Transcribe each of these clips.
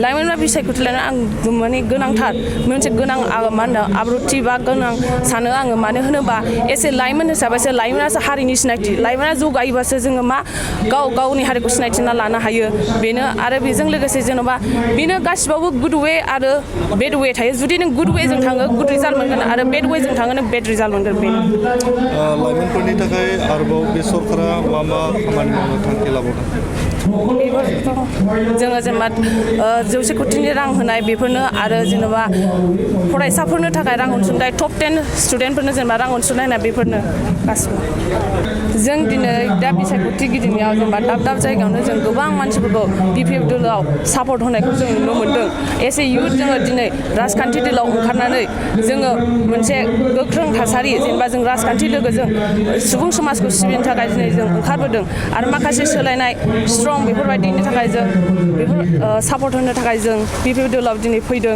लाइमोनफ्रा बिसायख'थि लानानै आं माने गोनांथार मोनसे गोनां मा होनो आब्रुथि बा गोनां सानो आङो मानो होनोबा एसे लाइमोन हिसाबैसो लाइमोनासो हारिनि सिनायथि लाइमोना जौगायोबासो जोङो मा गावनि हारिखौ सिनायथिना लानो हायो बेनो आरो बेजों लोगोसे जेन'बा बेनो गासिबावबो गुड वे आरो बेड वे थायो जुदि नों गुड वेजों थाङो गुड रिजाल्ट मोनगोन आरो बेड वेजों थाङो नों बेड रिजाल्ट मोनगोन बेनो लाइमोनफोरनि थाखाय आरोबाव बे सरकारा मा खामानि मावनो थांखि लाबावदों जोङो जेनेबा 100 कोटिनि रां होनाय बेफोरनो आरो जेनेबा फरायसाफोरनो थाखाय रां अनसुंथाइ टप 10 स्टुडेन्टफोरनो जेनेबा रां अनसुंथाइ होनाय बेफोरनो गासिबो जों दिनै दा बिसायख'थि गिदिंनायाव जेनेबा दाब जायगायावनो जों गोबां मानसिफोरखौ बिपिएफ दोलोआव सापर्ट होनायखौ जों नुनो मोन्दों एस ए इउथ जोङो दिनै राजखान्थि दोलोआव ओंखारनानै जोङो मोनसे गोख्रों थासारि जेनेबा जों राजखान्थि लोगोजों सुबुं समाजखौ सिबिनो थाखाय दिनै जों ओंखारबोदों आरो माखासे सोलायनाय स्ट्रं बेफोरबायदिनि थाखाय जों बेफोर सापर्ट होनो थाखाय जों बिपिएफ दोलोआव दिनै फैदों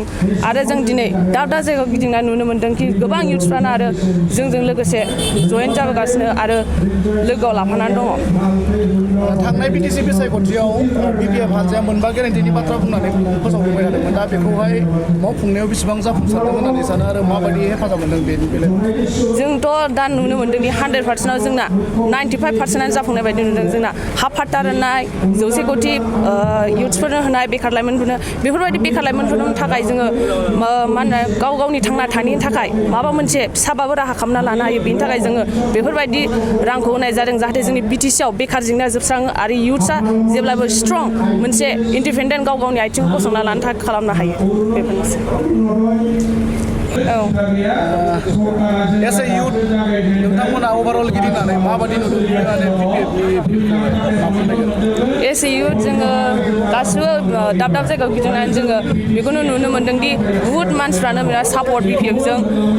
आरो जों दिनै दाब जायगायाव गिदिंना नुनो मोन्दों कि गोबां इउथ्सफ्रानो आरो जोंजों लोगोसे जयेन जाबोगासिनो आरो लोगोआव लाफानानै दङ थांनाय बिटिसि बिसायख'थियाव बिपिएफ हानजाया मोनबा गेरेन्टिनि बाथ्रा बुंनानै फोसावबोबाय थादोंमोन दा बेखौहाय मावफुंनायाव बेसेबां जाफुंसारदों होननानै सानो आरो माबायदि हेफाजाब मोनदों बेनि बेलायाव जोंथ' दा नुनो मोन्दों दि 100%आव जोंना 95%आनो जाफुंनाय बायदि नुदों जोंना हाफ फाट्टा राननाय 100 कोटि इउथ्सफोरनो होनाय बेखार लाइमोनफोरनो बेफोरबायदि बेखार लाइमोनफोरनि थाखाय जोङो मा होनो गावनि थांना थानायनि थाखाय माबा मोनसे फिसाबाबो राहा खालामना लानो हायो बेनि थाखाय जोङो बेफोरबायदि रांखौ होनाय जादों जाहाथे जोंनि बिटिसिआव बेखार जेंनाया जोबस्राङो आरो इउथ्सआ जेब्लाबो स्ट्रं मोनसे इन्डिपेन्डेन्ट गावनि आथिंखौ गसंना लानो थाखाय खालामनो हायो बेफोरनोसै एस ए इउथ नोंथांमोना अभारअल गिदिंनानै माबायदि नुदों एस ए इउथ जोङो गासिबो दाब जायगायाव गिदिंनानै जोङो बेखौनो नुनो मोन्दों दि बुहुत मानसिफ्रानो बिराद सापर्ट बिपिएफजों